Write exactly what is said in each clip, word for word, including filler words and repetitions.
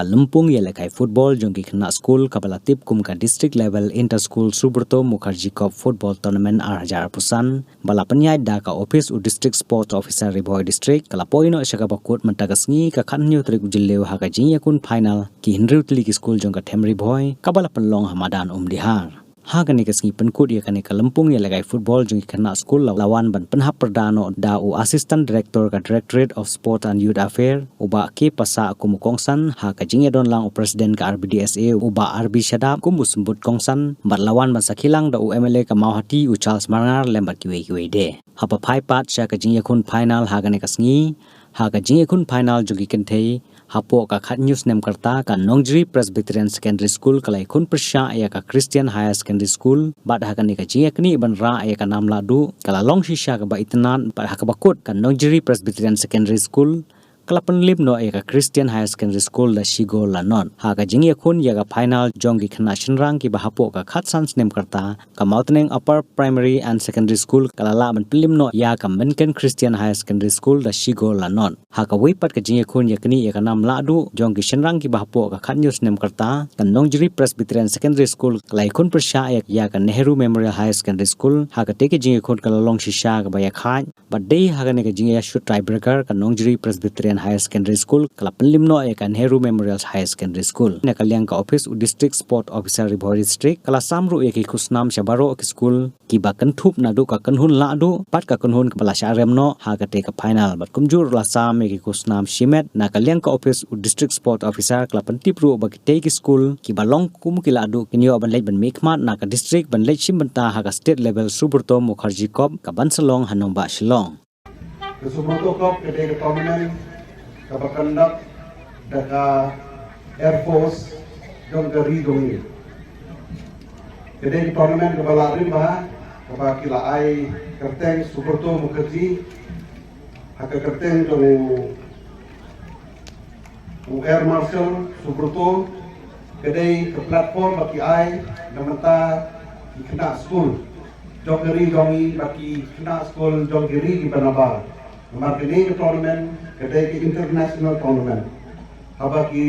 Lympung ïalehkai football jong ki khynnah skul kaba la tip kum ka District Level Inter School Subroto Mukherjee Cup Football Tournament ar hajar arphew san ba la pynïaid da ka ophis u District Sports Officer Ri Bhoi District ka la poi noh sha kaba kut mynta ka sngi ka khathynñiew tarik u Jylliew ha ka jingïakhun final ki hynriew tylli ki skul jong ka Them Ri Bhoi kaba la pynlong ha madan Umdihar. Ha kane ka sngi pynkut ïa kane ka lympung ïalehkai football jong ki khynnah skul la wan ban pynhap pyrda noh da u Assistant Director ka Directorate of Sport and Youth Affairs u Bah K Passah kum u kongsan ha ka jingïadon lang u President ka R B D S A u Bah R B Shadap kum u symbud kongsan bad la wan ban sakhi lang da u M L A ka Mawhati u Charles Marngar lem bad kiwei kiwei de. Haba phai pat sha ka jingïakhun final ha kane ka sngi, ha ka jingïakhun final jong ki kynthei hapoh ka khathynñiew snem ka rta ka Nongjri Presbyterian Secondary School ka la ïakhun pyrshah ïa ka Christian Higher Secondary School bad ha kane ka jingïaknieh ban rah ïa ka nam lahduh ka la long shisha kaba itynnad bad ha kaba kut ka Nongjri Presbyterian Secondary School ka la pynlip noh ïa ka Christian Higher Secondary School da shi gol la nod. Ha ka jingïakhun ïa ka final jong ki khynnah shynrang kiba hapoh ka khatsan snem ka rta ka Mawtneng Upper Primary and Secondary School ka la lah ban pynlip noh ïa ka Mynken Christian Higher Secondary School da shi gol la nod. Ha kawei pat ka jingïakhun ïaknieh ïa ka nam lahduh jong ki shynrang kiba hapoh ka khathynñiew snem ka rta ka Nongjri Presbyterian Secondary School ka la ïakhun pyrshah ïa, ïa ka Nehru Memorial Higher Secondary School. Ha katei ka jingïakhun ka la long shisha kaba ïakhaid bad dei ha kane ka jingïashut tiebreaker ka Nongjri Presbyterian Higher Secondary School ka la pynlip noh ïa ka Nehru Memorial Higher Secondary School. Na ka liang ka ophis u District Sport Officer Ri Bhoi District ka la sam ruh ïa ki khusnam sha baroh ki skul kiba kynthup naduh ka kynhun lahduh bad ka kynhun kaba la shah rem noh ha katei ka final bad kumjuh ruh la sam ïa ki khusnam shimet. Na ka liang ka ophis u District Sport Officer ka la pyntip ruh ba kitei ki skul kiba long kum ki lahduh kin ïoh ban leit ban mihkhmat na ka district ban leit shim bynta ha ka state level Subroto Mukherjee Cup kaban sa long ha nongbah Shillong. Ka Subroto Cup ka dei ka tournament kaba conduct da ka Air Force jong ka ri jong ngi. Ka dei ka tournament kaba la rim bha, kaba ki la ai kyrteng Subroto Mukherjee ha ka kyrteng jong u Air Marshal Subroto. Ka dei ka platform ba ki ai na bynta ki khynnah skul jong ka ri jong ngi bad ki khynnah skul jong ki ri kiba nabar. Namar kane ka tournament ka dei ka international tournament. Haba ki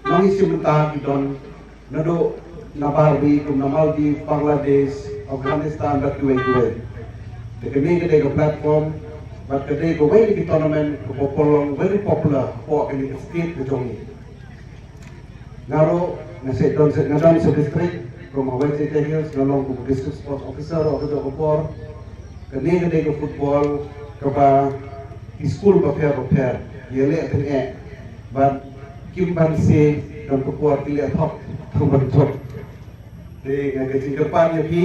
nongïashim bynta ki don naduh nabar ri kum na Maldives, Bangladesh, Afghanistan bad kiwei kiwei. Te kane ka dei ka platform bad ka dei kawei na ki tournament kaba long very popular hapoh kane ka state ka jong ngi. Nga ruh nga shu don, nga don sha district kum ha West Jaintia Hills, nga long kum District Sports Officer ruh ha kajuh ka por. Kane ka dei ka football kaba ki skul bapher bapher ki ïaleh tyngeh bad kim banse don ka por ki leh thok tang ban jop. Te nga ka jingkyrpad ïa phi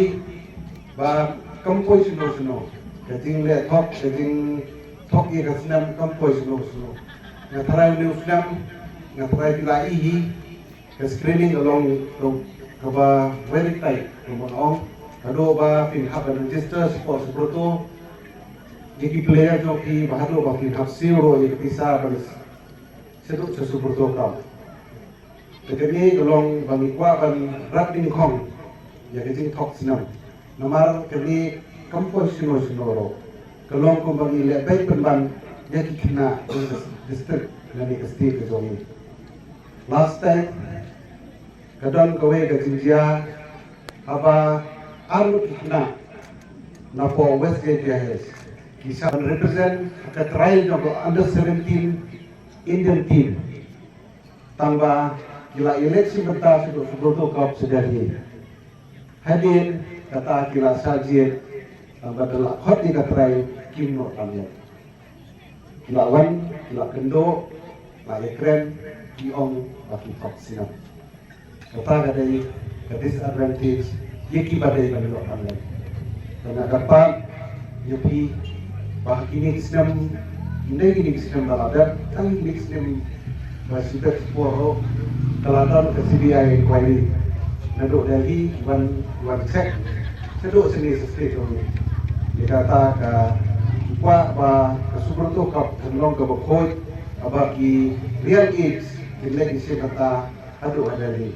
ba kam poi shano shano ka jingleh thok, ka jingthok ïa ka snem kam poi shano shano. Nga tharai une u snem nga tharai phi la i hi ka screening ka long kaba very tight, kumba nga ong. Haduh ba phin hap ban register sha Subroto ïa ki player jong phi, ba haduh ba phin hap siew ruh ïa ka pisa ban shaduh sha Subroto Cup. Te kane ka long ba ngi kwah ban rat nyngkong ïa ka jingthok snem. Namar kane kam poi shano shano ruh, ka long kumba ngi leh beit pynban ïa ki khynnah jong ka district lane ka state ka jong ngi. Last time ka don kawei ka jingjia haba ar ngut ki khynnah na poh West Jaintia Hills ki shah ban represent ha ka trial jong ka under seventeen Indian team. Tangba ki la ïaleh shim bynta sha ka Subroto Cup sha Delhi. Hadien kata ki la shah jied, tangba da la khot ïa ka trial kim noh tam leh. Ki la wan, ki la kynduh, la ïakren, ki ong ba ki thok snem. Kata ka dei ka disadvantage ïa kiba dei ban ïoh pynlong. Te nga kyrpad ïa phi ba ha kine ki snem, ym dei kine ki snem ba la dep, tang kine ki snem ba shibit por ruh ka la don ka C B I inquiry naduh Delhi, wan, wan check shaduh shane sha state jong ngi. Ïa kata ka kwah ba ka Subroto Cup kan long kaba khuid, ba ki real age kin leit shim bynta haduh ha Delhi.